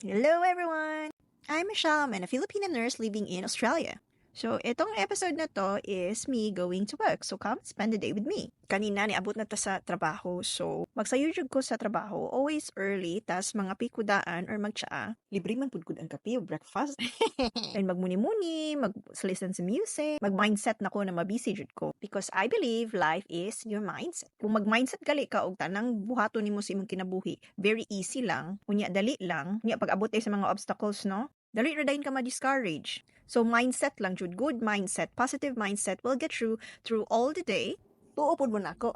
Hello, everyone! I'm Michelle. I'm a Filipino nurse living in Australia. So, itong episode na to is me going to work. So, come spend the day with me. Kanina, niabot na ta sa trabaho. So, magsayo jud ko sa trabaho. Always early, tas mga pikudaan or magtsaa. Libre man pud ang kape o breakfast. And magmuni-muni, mag-listen sa music, mag-mindset na ko na mabusy jud ko. Because I believe life is your mindset. Kung mag-mindset gali ka og tanang buhaton nimo sa imong kinabuhi, very easy lang, unya dali lang, unya pag abot sa mga obstacles, no? Dali ra dayon ka ma-discourage. So mindset lang jud, good mindset, positive mindset will get you through all the day. Tuo pud mo nako.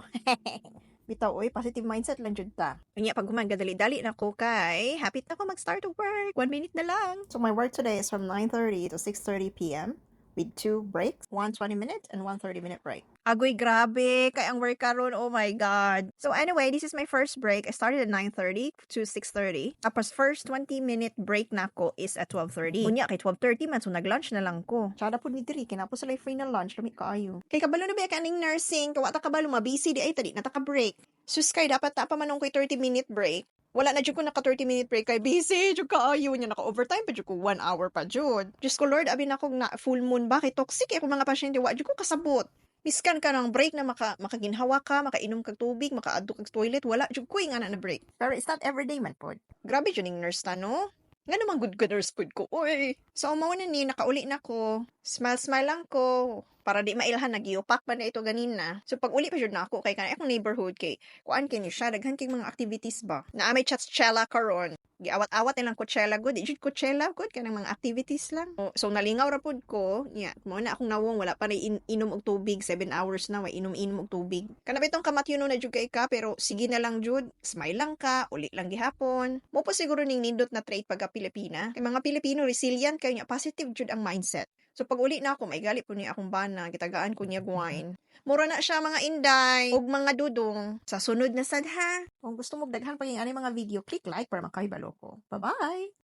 Bitaw oy, positive mindset lang jud ta. Unya pag human gadali-dali na ko kay happy na ko mag-start to work. 1 minute na lang. So my work today is from 9:30 to 6:30 p.m. with two breaks, one 20-minute and one 30-minute break. Agoy, grabe kay ang work karon. Oh my God. So anyway, this is my first break. I started at 9:30 to 6:30. Tapos first 20-minute break nako is at 12:30. Unya kay 12:30 man, so nag-lunch na lang ko. Tsada pud ni diri, kinapo sila free na lunch, lami kaayo. Kay kabalo na ba kaning nursing, kay wa ta kabalo mabisi di ay ta, di na ta ka break. Sus, kay dapat ta pa man koy 30-minute break. Wala na jud ko naka 30-minute break kay busy jud kaayo niya, naka overtime pa jud ko 1 hour pa jud. Diyos ko Lord, abi na kog na full moon ba kay toxic kay akong mga pasyente, wa jud ko kasabot. Miskan ka ng break na makaginhawa ka, makainom kag tubig, makaadto kag toilet, wala jud ko ingana na break. Pero it's not everyday man pod. Grabe jud ning nurse ta, no? Nga naman good ka nurse pud ko, oy. So, mao na ni, nakauli na ko. Smile, smile lang ko. Para di mailhan, nagyupak pa na ito ganina. So, pag uli pa jud na ako, kay kanang akong neighborhood, kay kuan kay ni siya, daghan kay mga activities ba. Naa may Coachella karon. Giawat-awat nilang Coachella good. Di jud Coachella good, kanang mga activities lang. So, nalingaw ra pud ko. Nya, mao na akong nawong, wala pa na inom og tubig, 7 hours na, wa inom-inom og tubig. Kana bitong kamatyo na jud kay ka, pero sige na lang jud, smile lang ka, uli lang gihapon. Mao po siguro ning nindot na trait pagka Pilipina. Kay mga Pilipino resilient kayo nya, positive jud ang mindset. So pag uli na ako, may gali po niya akong bana, gitagaan ko niya wine. Mura na siya, mga inday ug mga dudong. Sa sunod na sad ha. Kung gusto mo daghan pa yung ani mga video, click like para makahibalo ko. Bye-bye!